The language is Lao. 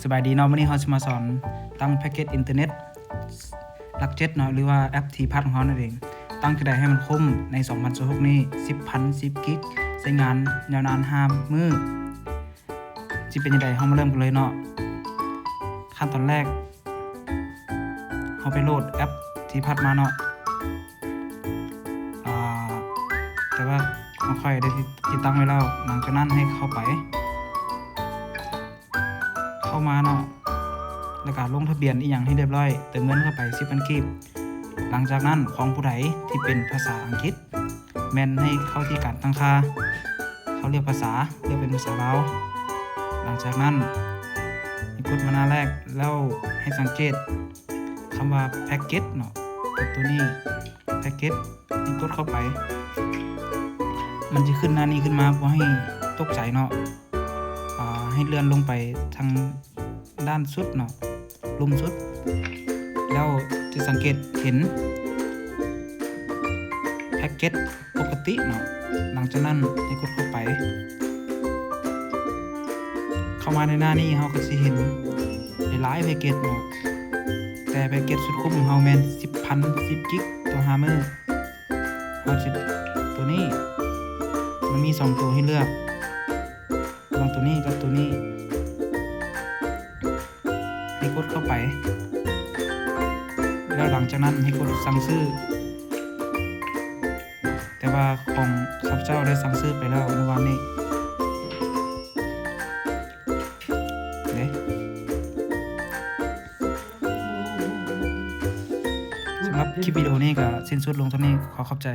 ສະບາຍດີເນາະ, ມື້ນີ້ເຮົາຊິມາສອນຕັ້ງແພັກເກັດອິນເຕີເນັດຫຼັກເຈັດເນາະ ຫຼືວ່າແອັບທີພາສຂອງເຮົານັ້ນເອງ. ຕັ້ງຈັ່ງໃດໃຫ້ມັນຄຸ້ມໃນສອງພັນຊາວຫົກນີ້ ສິບພັນ ສິບກິກ ໃຊ້ງານຍາວນານຫ້າມື້. ຊິເປັນຈັ່ງໃດ ເຮົາມາເລີ່ມກັນເລີຍເນາະ. ຂັ້ນຕອນແລກ ເຮົາໄປໂຫຼດແອັບທີພາສມາເນາະ. ອາ ແຕ່ວ່າຂອງຂ້ອຍໄດ້ຕິດຕັ້ງໄວ້ແລ້ວ. ຫຼັງຈາກນັ້ນໃຫ້ເຂົ້າໄປ ເຂົ້າມາເນາະ ແລ້ວກະລົງທະບຽນອີ່ຫຍັງໃຫ້ຮຽບຮ້ອຍ, ເຕີມເງິນເຂົ້າໄປສິບພັນກີບ. ຫຼັງຈາກນັ້ນຂອງຜູ້ໃດທີ່ເປັນພາສາອັງກິດ ແມ່ນໃຫ້ເຂົ້າທີ່ການຕັ້ງຄ່າ, ເຮົາເລືອກພາສາ, ເລືອກເປັນພາສາລາວ. ຫຼັງຈາກນັ້ນໃຫ້ກົດມາໜ້າແລກ ແລ້ວໃຫ້ສັງເກດຄຳວ່າແພັກເກັດເນາະ, ກົດໂຕນີ້ ແພັກເກັດ ໃຫ້ກົດເຂົ້າໄປ. ມັນຈະຂຶ້ນໜ້ານີ້ຂຶ້ນມາ, ບໍ່ໃຫ້ຕົກໃຈເນາະ. ອາ ໃຫ້ເລື່ອນລົງໄປທາງດ້ານສຸດເນາະ, ລຸ່ມສຸດ, ແລ້ວຈະສັງເກດເຫັນແພັກເກັດປົກກະຕິເນາະ. ຫຼັງຈາກນັ້ນໃຫ້ກົດເຂົ້າໄປ. ເຂົ້າມາໃນໜ້ານີ້ ເຮົາກໍຊິເຫັນຫຼາຍໆແພັກເກັດເນາະ, ແຕ່ແພັກເກັດສຸດຄຸ້ມຂອງເຮົາແມ່ນສິບພັນ ສິບກິກຕໍ່ຫ້າມື້. ເຮົາຊິ ໂຕນີ້ ມັນມີສອງໂຕໃຫ້ເລືອກ ລອງໂຕນີ້ກັບໂຕນີ້ ໃຫ້ກົດເຂົ້າໄປ ແລ້ວຫຼັງຈາກນັ້ນໃຫ້ກົດສັ່ງຊື້. ແຕ່ວ່າຂອງຂ້າພະເຈົ້າໄດ້ສັ່ງຊື້ໄປແລ້ວມື້ວານນີ້ເດ້. ສຳລັບຄລິບວິດີໂອນີ້ກໍສິ້ນສຸດລົງເທົ່ານີ້. ຂໍຂອບໃຈ.